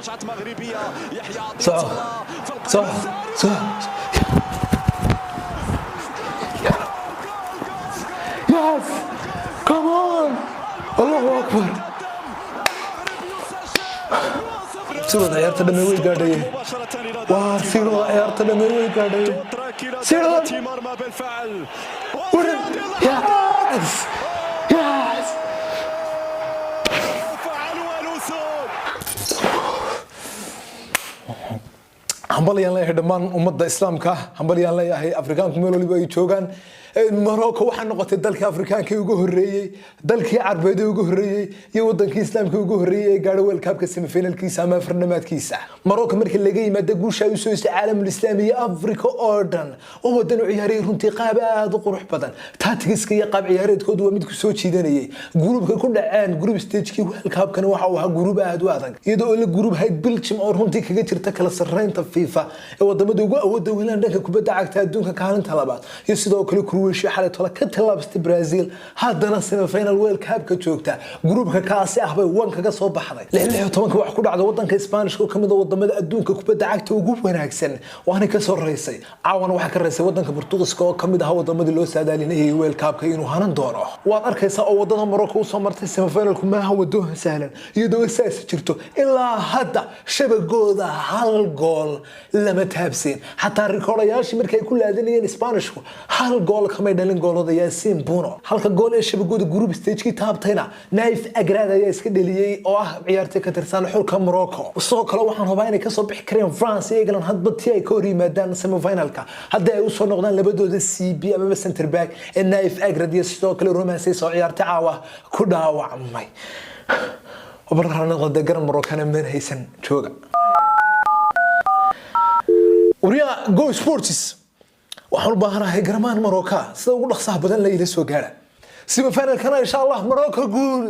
رجعت مغربيه، يحيى عطيه Soco. الله في القائم Soco. الثاني. Soco. Yes, come on! Allahu akbar! Sidoo ciyaarta dhamay way gaadhaye. مباشرة إلى Waa sidoo ciyaarta dhamay way gaadhaye. تترك إلى سيرون. ضربة مرمى بالفعل. Yes, yes! فعلوا الأسود. Hambalyaan leeyahay dhammaan ummadda Islaamka, hambalyaan leeyahay Afrikaanku meel waliba ay joogaan. Morocco waxaa noqotay dalkii Afrikaanka ugu horreeyey, dalkii Carbeed ugu horreeyey iyo wadankii Islaamka ugu horreeyey ee gaadha World Cupka semifinalkiisa ama afardhamaadkiisa. Morocco markii laga yimaado guusha ay usoo heshay caalamul islaami iyo Africa oo dhan, oo wadan u ciyaarayay runtii qaab aad u qurux badan. Tacticska iyo qaab ciyaareedkoodu waa mid ku soo jiidanayay. Groupka ku dhaceen, group stagekii World Cupkani waxa uu ahaa group aad u adag, iyadoo oo la group hayd Belgium oo runtii kaga jirta kala sarreynta FIFA ee wadamada ugu awoodda welaan dhanka kubadda cagta adduunka kaalinta labaad, iyo sidoo kale Croatia xalay tola ka tallaabsatay Brazil, haddana semifinal World Cupka joogta. Groupka kaasi ah bay wan kaga soo baxday. 16-16-ka wax ku dhacda wadanka Isbaanishka oo kamid ah wadamada adduunka kubadda cagta ugu wanaagsan, waana ka soo raysay. Caawana waxaa ka raysay wadanka Portugiiska oo kamid ahaa wadamadii loo saadaalinayay World Cupka inuu hanan doono. Waad arkaysaa oo wadada Morocco usoo martay semifinalku maaha wado sahlan. Iyadoo saas jirto, ilaa hadda shabagooda hal gool lama taabseen. Xataa rikoodayaashii markay ku laadanayeen Isbaanishku hal gool kamay dhalin. Goolada Yaasiin Buno, halka gool ee shabagooda group stagekii taabtayna Nayef Aguerd ayaa iska dheliyey oo ah ciyaartay ka tirsan xulka Morocco. Sidoo kale waxaan hubaa inay kasoo bixi kareen France iyo England hadba tii ay ka hor yimaadaan semifinalka, haddii ay usoo noqdaan labadooda CB amaba center back ee Nayef Aguerd iyo sidoo kale Romain Saiss oo ciyaartay caawa ku dhaawacmay. Bararanoqda garan Morocana meel haysan jooga. Waryaa Go Sports, waxaan u baahanahay garamaan Morocco sida ugu dhaqsaha badan la ila soo gaara semifinalkana, insha Allah. Morocco guul!